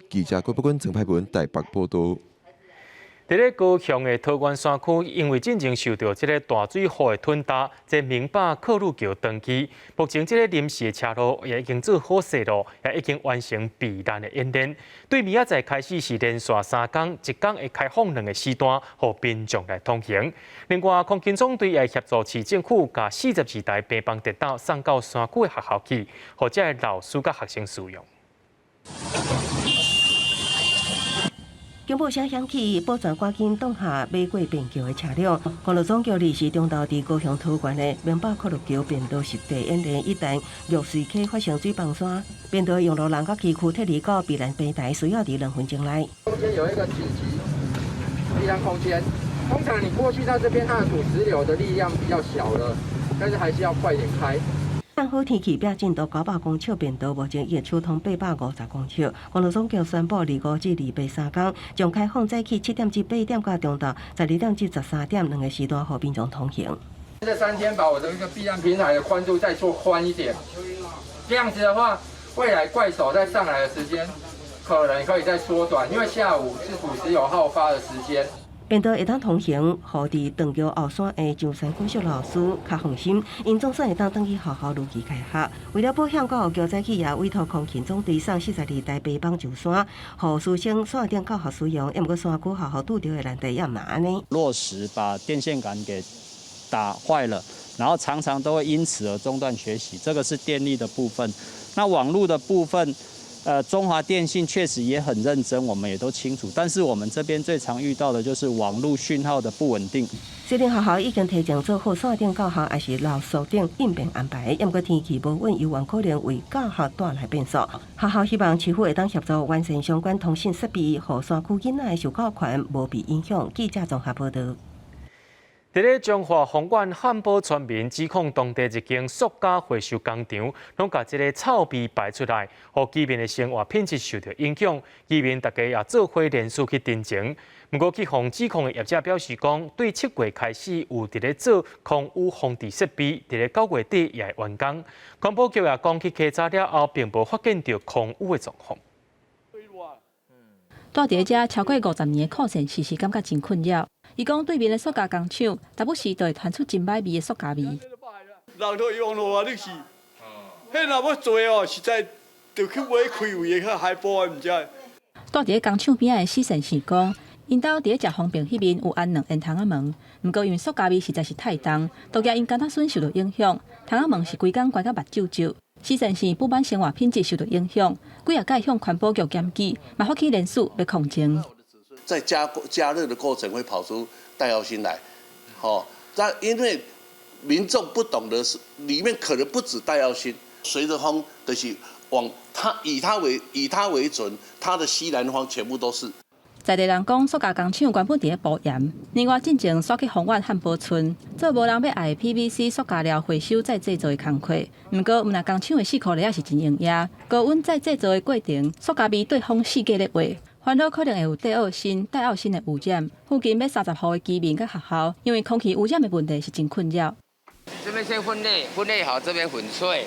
記者郭伯君、陳派文台北報導。佇咧高雄的桃源山區，因為進前受著這个大水雨的吞噬，這明百客路橋斷去，目前這个臨時的車路也已經做好勢咯，也已經完成避難的演練。對明仔載開始是連續3工，一工會開放兩個時段，予民眾來通行。另外，空勤總隊也協助市政府，共42台平板電腦送到山區的學校去，予這个老師佮學生使用。警報聲響起，保全趕緊擋下欲過便橋的車輛。公路總局二時中晝佇高雄桃園的明百闊路橋便道實地演練，一旦玉穗溪發生水崩山，便道用路人佮崎嶇撤離到避難平台，需要佇2分鐘內。中間有一個緊急避難空間，通常你過去到這邊，它的土石流的力量比較小了，但是還是要快點開。看好天氣，變進度900公尺便道，目前已經疏通850公尺。公路總局宣布，25至28三工將開放早起7點至8點到中晝12點至13點兩個時段，予民眾通行。這3天把我的一個避難平台的寬度再做寬一點，這樣子的話，未來怪手再上來的時間可能可以再縮短，因為下午是土石流好發的時間。便道會當通行，予佇斷橋後山的象山國小老師較放心，𪜶總算會當轉去學校如期開學。為了保險，教育局早起也委託空勤總隊送42台平板上山，予師生線頂教學使用。毋過山區學校拄著的難題也嘛按呢。落石把電線桿給打壞了，然後常常都會因此而中斷學習。這個是電力的部分，那網路的部分。中華電信確實也很認真，我們也都清楚。但是我們這邊最常遇到的就是網路訊號的不穩定。雖然學校已經提前做好線頂教學，抑是老師等應變安排，毋過天氣無穩，猶原可能為教學帶來變數。學校希望市府會當協助完善相關通訊設備，予山區囡仔的受教權無被影響。記者綜合報導。佇咧彰化豐原漢堡村民指控當地一間塑膠回收工廠，攏共這个臭味排出來，予居民的生活品質受著影響。居民大家也做伙聯署去陳情。毋過去予指控的業者表示講，對7月開始有佇咧做空污防治設備，佇咧9月底也會完工。環保局也講去稽查了後，並無發現著空污的狀況。住佇遮超過50年的柯先生，時時感覺真困擾。伊講對面的塑膠工廠，時不時就會傳出真歹味的塑膠味。人都用落啊，你是，彼若欲做哦，實在著去買開胃的較海波的，毋知。住佇工廠邊仔的史先生講，𪜶兜佇咧食方便彼面有安兩煙筒仔門，毋過因為塑膠味實在是太重，都驚𪜶囡仔孫受著影響。窗仔門是規工關甲目睭睭。史先生不滿生活品質受著影響，幾仔擺向環保局檢舉，嘛發起聯署欲抗爭。在加熱的過程會跑出戴奧辛來，吼，但因為民眾不懂得是裡面可能不止戴奧辛，隨着風就是往他以他為以他為準，他的西南方全部都是。在地人講，塑膠工廠原本佇咧埔鹽，年外進前徙去豐原漢寶村，做無人欲愛的 PVC 塑膠料回收再製造的工課。毋過，毋但工廠的死箍螺仔是真營業，高溫再製造的過程，塑膠味對風四界咧畫，煩惱可能會有戴奧辛、戴奧辛的污染。附近欲30戶的居民佮學校，因為空氣污染的問題是真困擾。這邊先分類，分類好，這邊粉碎。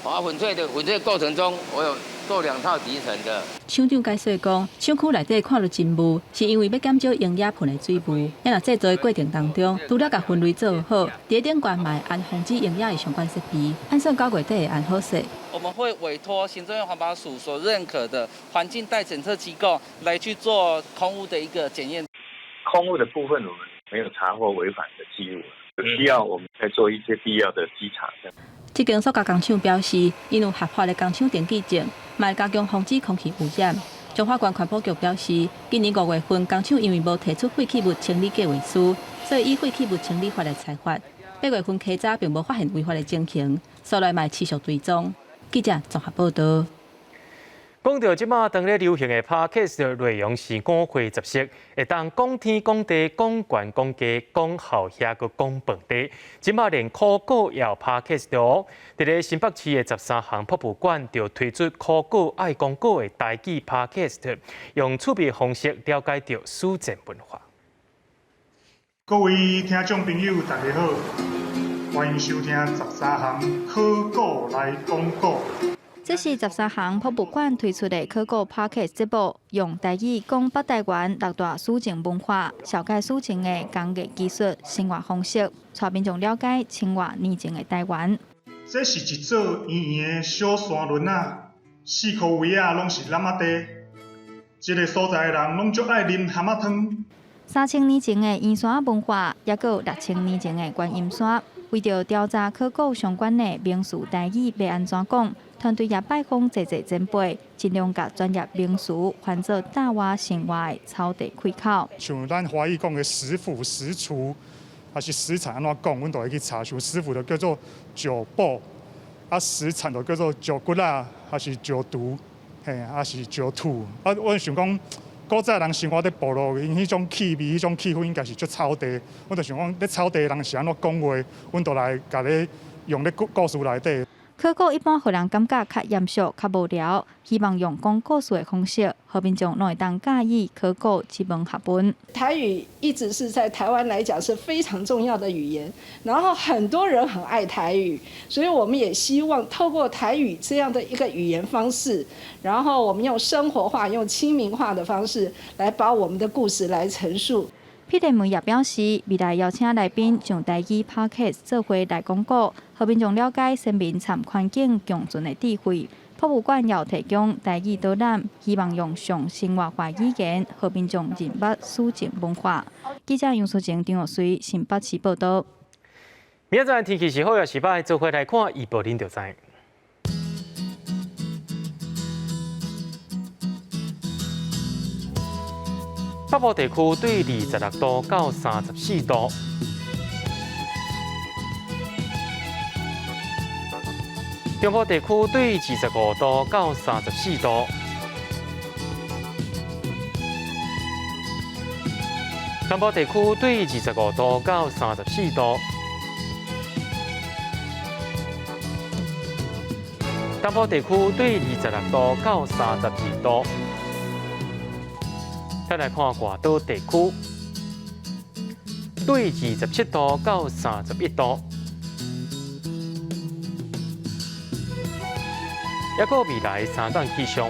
啊，粉碎的粉碎過程中，我有做兩套集成的。廠長解釋講，廠區內底看著真霧，是因為欲減少營養噴的水霧。啊，若製造的過程當中，除了共分類做好，佇頂懸嘛會安防止營養的相關設備，按算9月底會安好勢。我們會委託行政院環保署所認可的環境代檢測機構來去做空污的一個檢驗。空污的部分，我們沒有查獲違反的記錄，有需要我們再做一些必要的稽查。這間塑膠工廠表示，𪜶有合法的工廠登記證，嘛會加強防止空氣污染。彰化縣環保局表示，今年5月份工廠因為無提出廢棄物清理計劃書，所以以廢棄物清理法來裁罰。8月份稽查並無發現違法的情形，所來嘛會持續追蹤。記者綜合報導。講到這馬當咧流行的 Podcast 內容是五花雜色，會當講天講地講懸講低講校舍閣講飯地，這馬連考古也有 Podcast 哦。佇咧新北市的13行博物館就推出考古愛講古的台語 Podcast，用趣味方式了解著史前文化。各位聽眾朋友，大家好，歡迎收聽13行考古來講古。這是13行博物館推出的考古 Podcast 節目，用台語講北台灣六大史前文化，紹介史前的工藝技術、生活方式，帶民眾了解千外年前的台灣。這是一座圓圓的小山崙仔，四箍圍仔攏是湳仔地。這个所在的人攏足愛啉蚶仔湯。3000年前的圓山文化，抑閣有6000年前的觀音山。為著調查考古相關的名詞台語欲按怎講，團隊也拜訪濟濟前輩，盡量共專業名詞翻做搭活生活的草地開口。像咱華語講的食府、食廚，還是食產按怎講，阮都會去查。像食府就叫做酒脯，啊食產就叫做酒骨仔，還是酒肚，嘿，還是酒肚。啊，阮想講，古早人生活佇部落，𪜶彼種氣味、彼種氣氛應該是足草地。我就想講，咧草地人是按怎講話，阮就來共咧用咧故事內底。考古一般予人感覺較嚴肅、較無聊，希望用講故事的方式，予民眾攏會當佮意考古這門學問。台語一直是在台灣來講是非常重要的語言，然後很多人很愛台語，所以我們也希望透過台語這樣的一個語言方式，然後我們用生活化、用親民化的方式來把我們的故事來陳述。彼得梅也表示，未來邀請來賓上台語 Podcast 做伙來講古，予民眾了解先民參環境共存的智慧。博物館也有提供台語導覽，希望用上生活化語言，予民眾認捌史前文化。記者楊淑晴、張玉水新北市報導。明仔載天氣是好抑是䆀，做伙來看預報，恁就知。北部地區對26度到34度，中部地區對25度到34度，南部地區對25度到34度，東部地區對26度到32度。再來看外島地區，對27度到31度，抑閣未來3天氣象。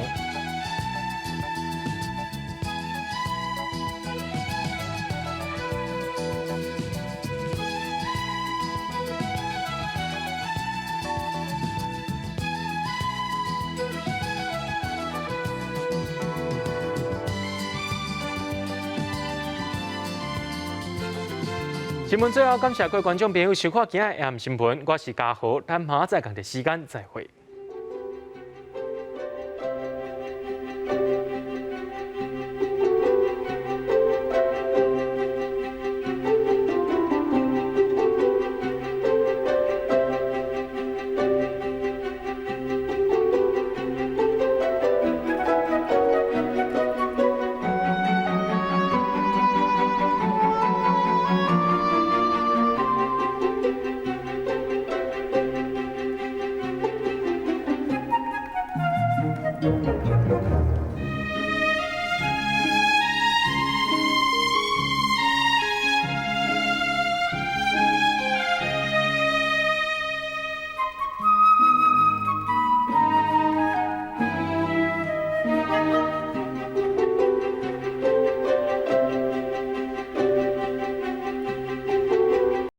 新聞最後，感謝各位觀眾朋友收看今仔的 AM 新聞，我是嘉豪，咱明仔載仝個時間再會。